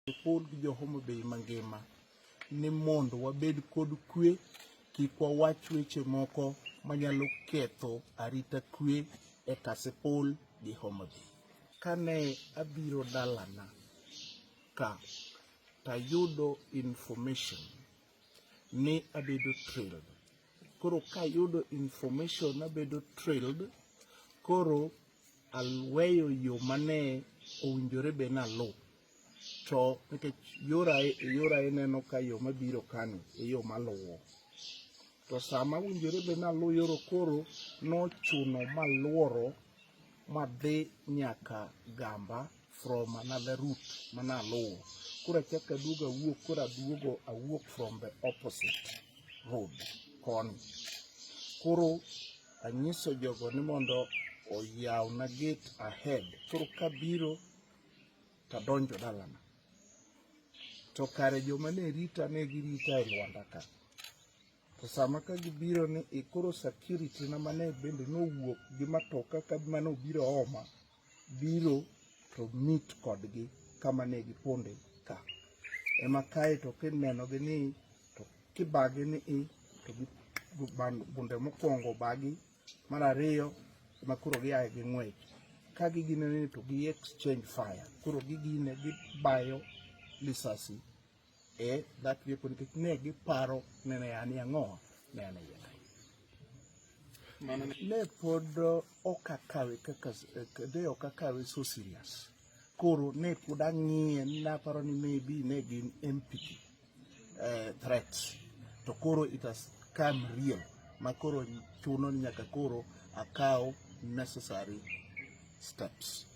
Kasipul gi jo Homa Bay mangima ni mondo wabed kod kwe, kik wawach weche moko manyalo ketho arita kwe e Kasipul gi Homa Bay. Kane abiro dalana ka tayudo information ni abedo trailed. Koro kayudo information abedo trailed, koro alweyo yo mane owinjore bed ni aluw. To nikech yora yora ineno ka yo mabiro kani e yo maluwo. To sama owinjore bed ni aluw yoro koro nochuno maluoro madhi nyaka Gamba from another route mane aluwo. Koro achako aduogo awuok koro aduogo awuok from the opposite road koni. Koro anyiso jogo ni mondo oyawna gate ahead. Koro kabiro tadonjo dalana. To kare joma ne rita ne girita e lwanda ka. To sama ka gibiro ni e koro security na mane bende nowuok gi matoka ka mane obiro oma biro to meet kodgi kama ne giponde ka. Ema kae to kineno gi ni to kibagi ni i to bunde mokwongo bagi mar ariyo ema koro giaye gi ng'wech. Ka gigine ni to gi exchange fire. Koro gigine gibayo lisasi e that vehicle nikech ne giparo ni ne an ang'o ne an e iye kanyo. Ne pod ok akawe kaka ne ok akawe so serious. Koro ne pod ang'iye naparo ni maybe ne gin empty threats. To koro it has come real ma koro chuno ni nyaka koro akaw necessary steps.